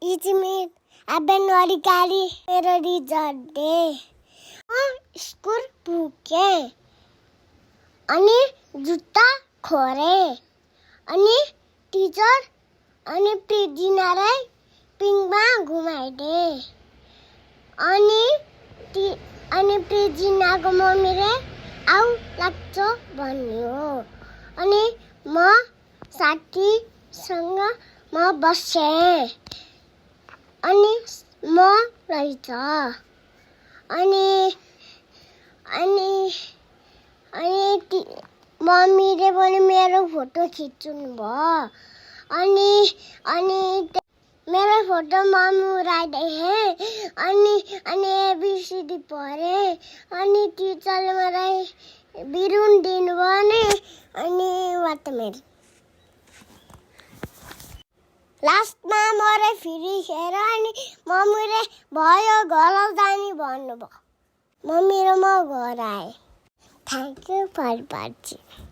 Izmir अबेनवारी काली मेरो result day school पुगेँ अनि जुत्ता खोरे अनि टिचर अनि प्रिजिनालाई पिङमा घुमाइदे अनि प्रिजिनाको मम्मीले आउ लाग्छ भन्यो अनि म साथीसँग म बसेँ अनि म रहेछ अनि मम्मीले पनि मेरो फोटो खिच्नु भयो अनि मेरो फोटो मम्मी देखे अनि एबीसीडी पढे अनि टिचरले मलाई बिरुन दिनुभयो अनि वाटमेर लास्टमा मरे फेरि खेर अनि मम्मीले भयो घर जाने भन्नुभयो मम्मी र म घर आएँ थ्याङ्क यू फर वाचिङ।